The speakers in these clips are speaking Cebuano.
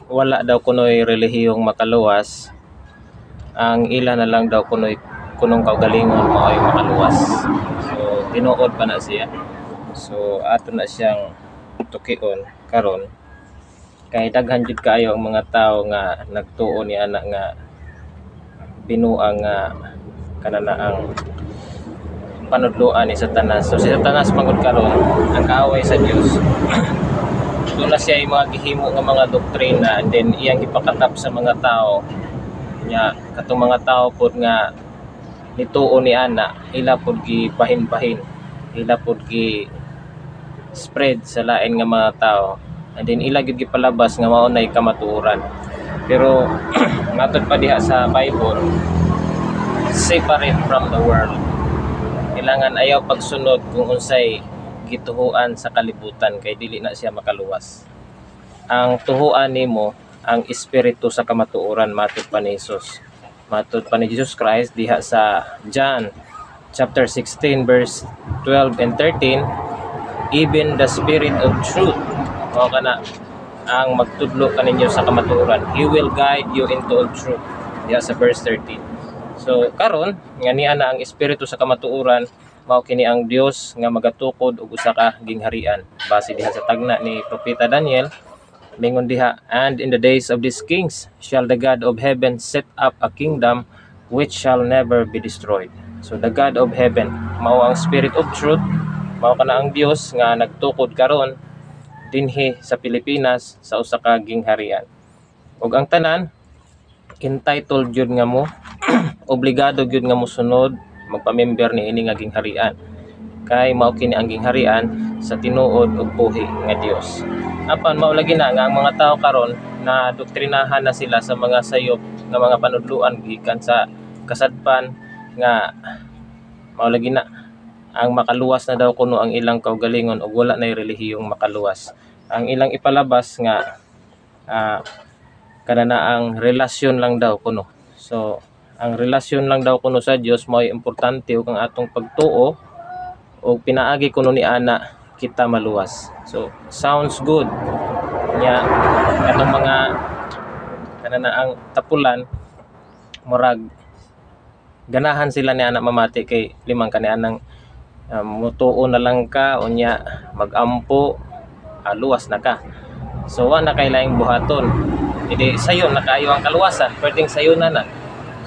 Wala daw kuno'y relihiyong makaluwas, ang ila na lang daw kuno'y kunong kaugalingon mao'y makaluwas. So tinuod pa na siya. So ato na siyang tukion karon kay daghan jud kaayo ang mga tawo nga nagtuo ni ana nga binuang nga kanana ang panudloan ni Satanas. So si Satanas man gud karon ang kaaway sa Dios. Doon na siya yung mga gihimo nga mga doktrina and then iyang gipakatap sa mga tao nya. Katong mga tao pod nga nituo ni ana, ila pod gibahin-bahin, ila pod gi spread sa lain nga mga tao and then ila gyud gipalabas nga mao nay kamatuoran. Pero matod pa diha sa Bible, separate from the world, kailangan ayaw pagsunod kung unsay gituhuan sa kalibutan kay dili na siya makaluwas. Ang tuhuan nimo ang espiritu sa kamatuoran, matod pa ni Jesus. Matod pa ni Jesus Christ diha sa John chapter 16 verse 12 and 13, "Even the Spirit of truth," mao kana ang magtudlo kaninyo sa kamatuoran. "He will guide you into all truth," diha sa verse 13. So karon nga niya na ang espiritu sa kamatuoran, mao kini ang Dios nga magatukod og usa ka gingharian. Base diha sa tagna ni Propeta Daniel, mingon diha, "And in the days of these kings shall the God of heaven set up a kingdom which shall never be destroyed." So the God of heaven mao ang Spirit of truth, mao kana ang Dios nga nagtukod karon dinhi sa Pilipinas sa usa ka gingharian. Ug ang tanan entitled gyud nga mo, obligado gyud nga mosunod, magpamember ni ini nga gingharian kay mao kini ang gingharian sa tinuod ug buhi nga Dios. Apan mao lagi na nga ang mga tao karon na doktrinahan na sila sa mga sayop nga mga panudluan gikan sa kasadpan nga mao lagi na ang makaluwas na daw kuno ang ilang kaugalingon ug wala nay relihiyong makaluwas. Ang ilang ipalabas nga kana ang relasyon lang daw kuno. So ang relasyon lang daw kuno sa Dios mao'y importante ug ang atong pagtuo ug pinaagi kuno ni ana kita maluwas. So sounds good nya katong mga kana ang tapulan, murag ganahan sila ni ana mamati kay limang kani anang mutuo na lang ka, unya magampo, luwas na ka. So wa na kay laing buhaton, idi sayon na kayo ang kaluwasan, pwedeng sayon na na.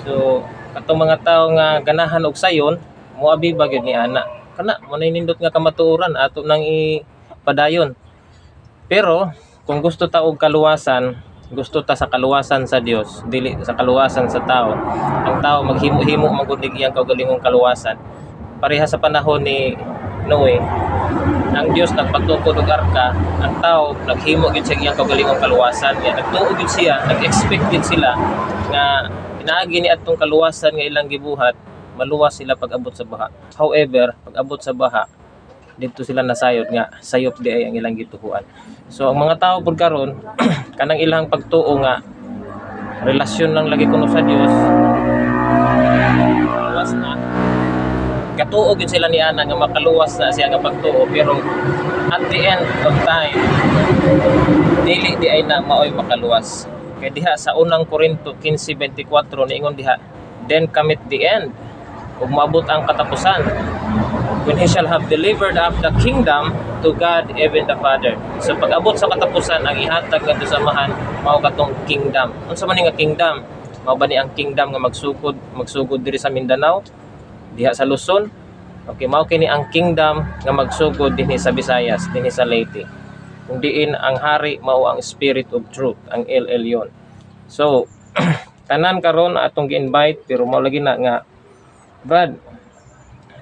So katong mga tawo nga ganahan og sayon, moabi ba gyud ni ana kana mo na nindot nga kamatuoran ato nang ipadayon. Pero kung gusto ta og kaluwasan, gusto ta sa kaluwasan sa Dios, dili sa kaluwasan sa tao. Ang tao maghimo-himo man gud iyang kaugalingong kaluwasan. Pareha sa panahon ni Noe, ang Dios nagpatukod og arka, ang tao naghimo gyud sa iyang kaugalingong kaluwasan. Nya nagtuo gyud siya, nag-expect gyud sila nga pinaagi ni atong kaluwasan nga ilang gibuhat, maluwas sila pag-abot sa baha. However, pag-abot sa baha, dito sila nasayod nga sayop di ay ang ilang gituhuan. So ang mga tao pud karon, kanang ilang pagtuo nga relasyon lang lagi kuno sa Dios, luwas na. Katuo gyud sila ni ana nga makaluwas na siya nga pagtuo, pero at the end of time, dili di ay na maoy makaluwas. Kay diha sa Unang Korinto 15:24 niingon diha, "Then cometh the end," ug moabot ang katapusan, "when he shall have delivered up the kingdom to God, even the Father." So pag-abot sa katapusan, ang ihatag ngadto sa Amahan mao katong kingdom. Unsa man ni nga kingdom? Mao ba ni ang kingdom nga magsugod diri sa Mindanao, diha sa Luzon? Okay, mao kini ang kingdom nga magsugod dinhi sa Visayas, dinhi sa Leyte. Kung diin ang hari mao ang Spirit of Truth, ang El Elyon. So tanan karon atong gi-invite, pero mao lagi na nga, Brad,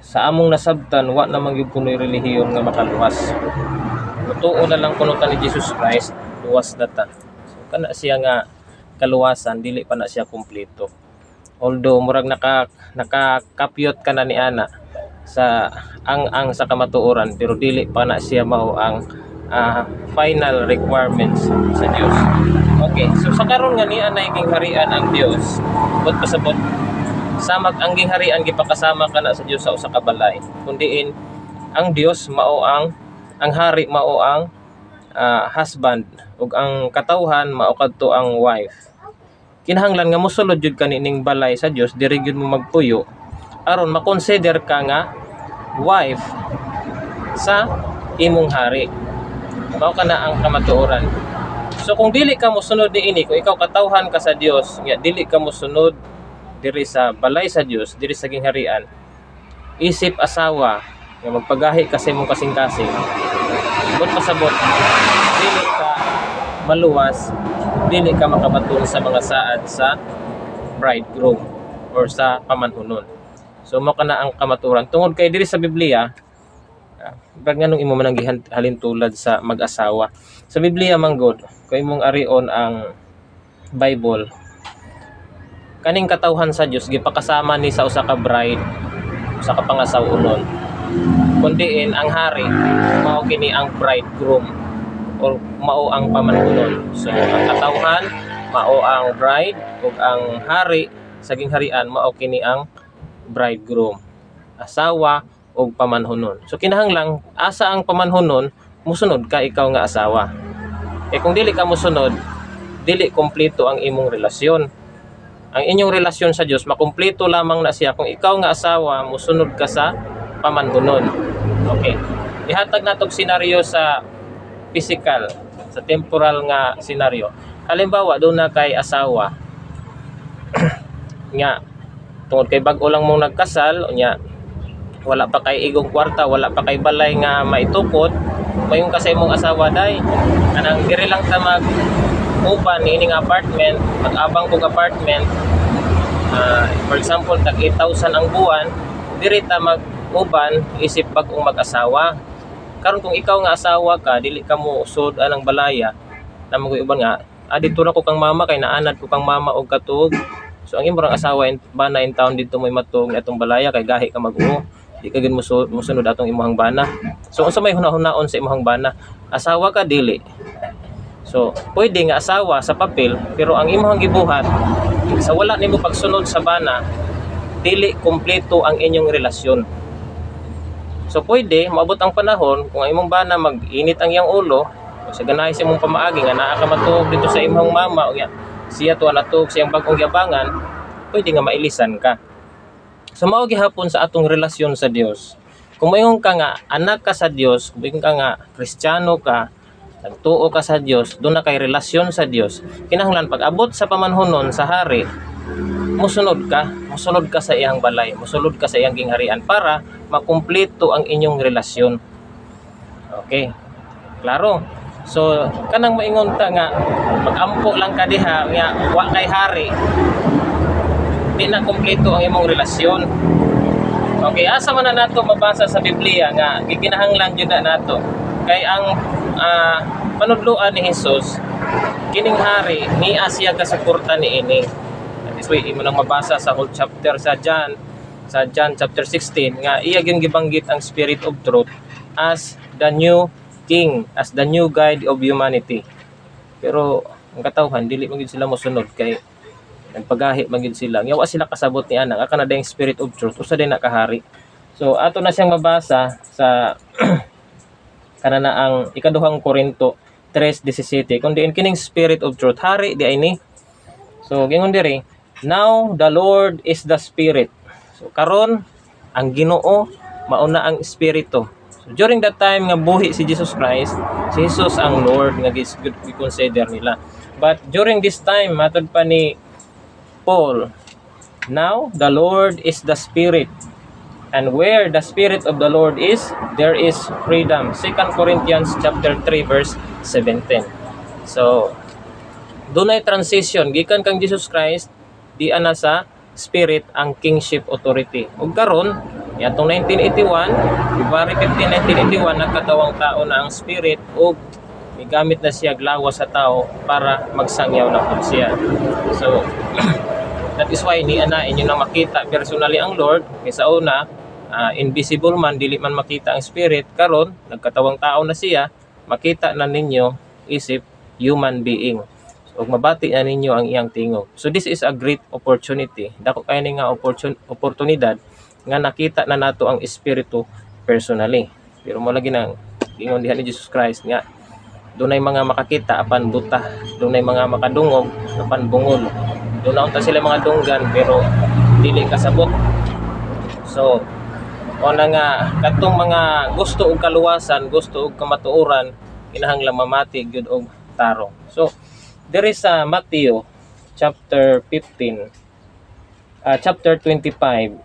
sa among nasabtan wa naman gyud kunoy relihiyon nga makaluwas. Mutuo na lang kuno ta ni Jesus Christ, luwas na ta. So kana siya nga kaluwasan, dili pa na siya kumpleto. Although murag nakakapyot ka na ni ana sa ang sa kamatuoran, pero dili pa na siya mao ang final requirements sa Dios. Okay, so sa karon nga niya na gingharian ang Dios, but pasabot samag ang gingharian gipakasama kana sa Dios sa usa ka balay kun diin ang Dios mao ang hari, mao ang husband ug ang katawhan mao kadto ang wife. Kinahanglan nga mosulod jud ka niining balay sa Dios, diri gyud mo magpuyo aron makonsider ka nga wife sa imong hari. Mao kana ang kamatuoran. So kung dili ka mosunod niini, kung ikaw katawhan ka sa Dios, nga dili ka mosunod diri sa balay sa Dios, diri sa gingharian, isip asawa nga magpagahi ka sa imong kasing-kasing, buot pasabot, dili ka maluwas, dili ka makabaton sa mga saad sa bridegroom or sa pamanhunon. So mao kana ang kamatuoran. Tungod kay diri sa Biblia, brad, nganong imo man ang gihalintulad sa mag-asawa? Sa Biblia man gud, kung imong arion ang Bible, kaning katawhan sa Dios gipakasama ni sa usa ka bride, usa ka pangasaw-onon. Kun diin ang hari mao kini ang bridegroom or mao ang pamanhunon. So ang katawhan mao ang bride ug ang hari sa gingharian mao kini ang bridegroom, asawa ug pamanhunon. So kinahanglan asa ang pamanhunon, musunod ka ikaw nga asawa. Eh kung dili ka mosunod, dili kompleto ang imong relasyon. Ang inyong relasyon sa Dios makumpleto lamang na siya kung ikaw nga asawa mosunod ka sa pamanhunon. Okay. Ihatag natog senaryo sa physical, sa temporal nga senaryo. Halimbawa, duna kay asawa nga tungod kay bag-o lang mong nagkasal, unya wala pa kay igong kwarta, wala pa kay balay nga maitukod, moingon ka sa imong asawa, "Day, kanang diri lang ta mag upa niining apartment, mag-abang kog apartment." For example, tag 8,000 ang buwan, diri ta mag-uban isip bag-ong mag-asawa. Karon kung ikaw nga asawa ka, dili ka mo sud anang balaya, naa man uban nga, "Didto ra ko kang mama kay naanad ko kang mama og katuog." So ang imong asawa in, bana in town didto mo'y matuog ni atong balaya kay gahi ka mag-uo. Di ka gid mo mosunod atong imong bana. So unsa may hunahunaon sa imong bana? Asawa ka, dili? So pwede nga asawa sa papel, pero ang imong gibuhat sa wala nimo pagsunod sa bana, dili kumpleto ang inyong relasyon. So pwede maabot ang panahon kung ang imong bana mag-init ang iyang ulo, o sa ganahi sa imong pamaagi nga naa ka matuog didto sa imong mama o siya tuwa natuog sa iyang bag-ong giabangan, pwede nga mailisan ka. So mao gihapon sa atong relasyon sa Dios. Kung moingon ka nga anak ka sa Dios, kung moingon ka nga Kristiyano ka, nagtuo ka sa Dios, duna kay relasyon sa Dios. Kinahanglan pag abot sa pamanhunon sa hari, musunod ka sa iyang balay, musunod ka sa iyang gingharian para makumpleto ang inyong relasyon. Okay. Klaro. So, kanang maingon ta nga magampo lang ka diha nga wa kay hari, di na kumpleto ang imong relasyon. Okay, asa man na nato mabasa sa Biblia nga gikinahanglan jud na nato? Kay ang panudloan ni Jesus, kining hari niya siya gasuporta niini. That is why imo nang mabasa sa whole chapter sa John chapter 16 nga iya gyud gibanggit ang Spirit of Truth as the new king, as the new guide of humanity. Pero ang katawhan dili man gyud sila mosunod kay nagpagahi man gyud sila. Nga wa sila kasabot ni ana nga kana dayang Spirit of Truth usa din na kahari. So ato na siyang mabasa sa kana na ang Ikaduhang Korinto 3:17 kung diin kining Spirit of Truth hari diay ni. So gingon diri, "Now the Lord is the Spirit." So karon ang Ginoo mauna ang Espiritu. So during that time nga buhi si Jesus Christ, si Jesus ang Lord nga gi-consider nila. But during this time, matod pa ni Paul, "Now the Lord is the Spirit. And where the Spirit of the Lord is, there is freedom." 2 Corinthians chapter 3 verse 17. So, dunay transition gikan kang Jesus Christ di ana sa Spirit ang kingship authority. Ug karon, yatong 1981, February 15, 1981, nagkatawang tao na ang Spirit ug migamit na siya lawas sa tao para magsangyaw na pud siya. So, that is why ni ana inyo na makita personally ang Lord kay sa una invisible man, dili man makita ang Spirit. Karon nagkatawang tao na siya, makita na ninyo isip human being ug mabati na ninyo ang iyang tingog. So this is a great opportunity. Dako kay ni nga oportunidad nga nakita na nato ang Espiritu personally. Pero mo lagi nang ingon diha ni Jesus Christ nga Dunay mga makakita apan buta, dunay mga makadungog apan bungol. Duna unta sila mga dunggan pero dili kasabot. So, o na nga katong mga gusto og kaluwasan, gusto og kamatuoran, kinahanglan mamati gyud og tarong. So, diri sa Matthew chapter 15, chapter 25,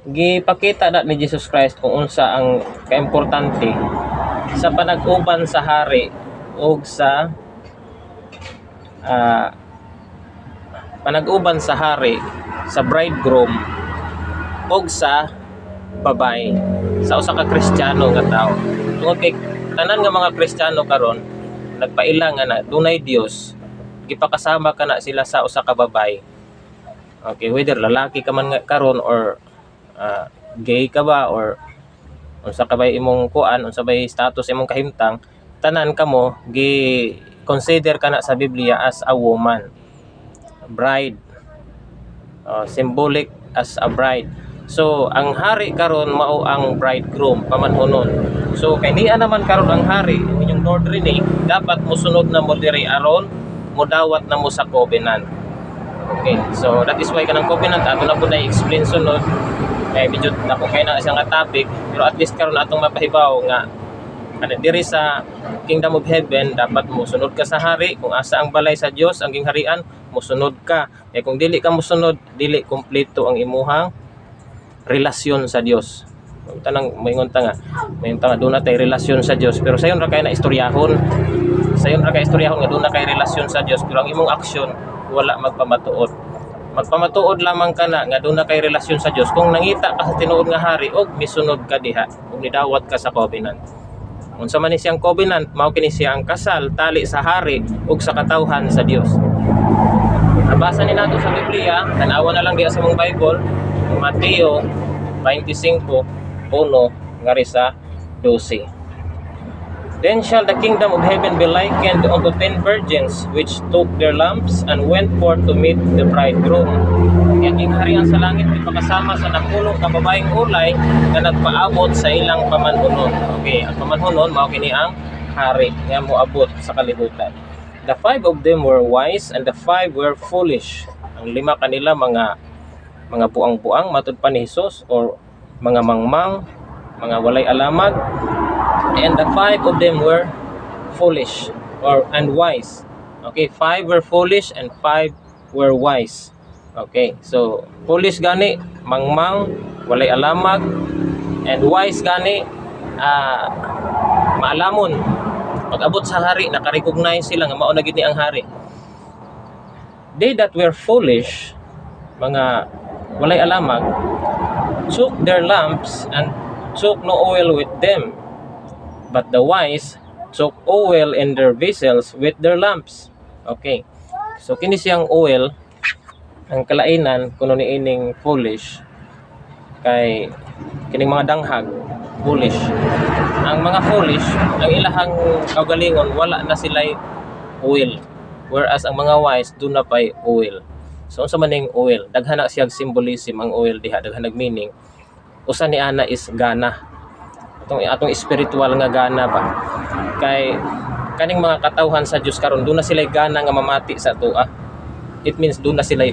gipakita na ni Jesus Christ kung unsa ang kaimportante sa panag-uban sa hari ug sa panag-uban sa hari, sa bridegroom ug sa babae, sa usa ka Kristiyano nga tawo. Tungod kay tanan nga mga Kristiyano karon nagpaila nga na dunay Dios, gipakasama ka na sila sa usa ka babae. Okay, whether lalaki ka man nga karon or gay ka ba or unsa ka bay imong kuan, unsa bay status imong kahimtang, tanan kamo gi consider kana sa Biblia as a woman, bride, symbolic as a bride. So ang hari karon mao ang bridegroom, pamanhunon. So kay niya naman karon ang hari, ang inyong Lord rini, dapat mosunod na mo diri aron modawat na mo sa covenant. Okay, so that is why kanang covenant ato na po na explain sunod kay medyo dako kay na isang nga topic, pero at least karon atong mapahibaw nga ano diri sa Kingdom of Heaven, dapat mosunod ka sa hari. Kung asa ang balay sa Dios, ang gingharian, mosunod ka. Eh kung dili ka mosunod, dili kumpleto ang imuhang relasyon sa Dios. Tanang moingon ta nga doon na tay relasyon sa Dios, pero sayon ra kay na istoryahon. Sayon ra kay istoryahon nga doon na kay relasyon sa Dios, pero ang imong aksyon wala magpamatuod. Magpamatuod lamang ka na nga doon na kay relasyon sa Dios kung nangita ka sa tinuod nga hari og misunod ka diha ug nidawat ka sa covenant. Unsa man ni siyang covenant? Mao kini siya ang kasal, tali sa hari ug sa katawhan sa Dios. Nabasa ni nato sa Biblia, tan-awa na lang diha sa mong Bible, Mateo 25:1 ngari sa 12. Then shall the kingdom of heaven be likened unto 10 virgins which took their lamps and went forth to meet the bridegroom. Ang gingharian sa langit ipakasama sa napulo ka babaeng ulay nga nagpaabot sa ilang pamanhunon. Okay, ang pamanhunon mao kini ang hari nga moabot sa kalibutan. The five of them were wise and the five were foolish. Ang lima kanila mga buang-buang matud pa ni Jesus or mga mangmang, mga walay alamag. And the five of them were foolish or and wise. Okay, five were foolish and five were wise. Okay, so foolish gani mangmang, walay alamag, and wise gani maalamon. Pag abot sa hari, naka-recognize sila nga mao na gid ni ang hari. They that were foolish, mga walay alamag, took their lamps and took no oil with them. But the wise took oil in their vessels with their lamps. Okay. So kini siyang oil, ang kalainan kuno niining foolish kay kining mga danghag, foolish. Ang mga foolish, ang ilahang kaugalingon wala na sila oil. Whereas ang mga wise duna pay oil. So unsa man ning oil? Daghan na siyang symbolism ang oil diha, daghan nag meaning. Usa ni ana is gana. Atong atong spiritual nga gana ba? Kay kaning mga katawhan sa Dios karon duna sila gana nga mamati sa atoa. It means duna sila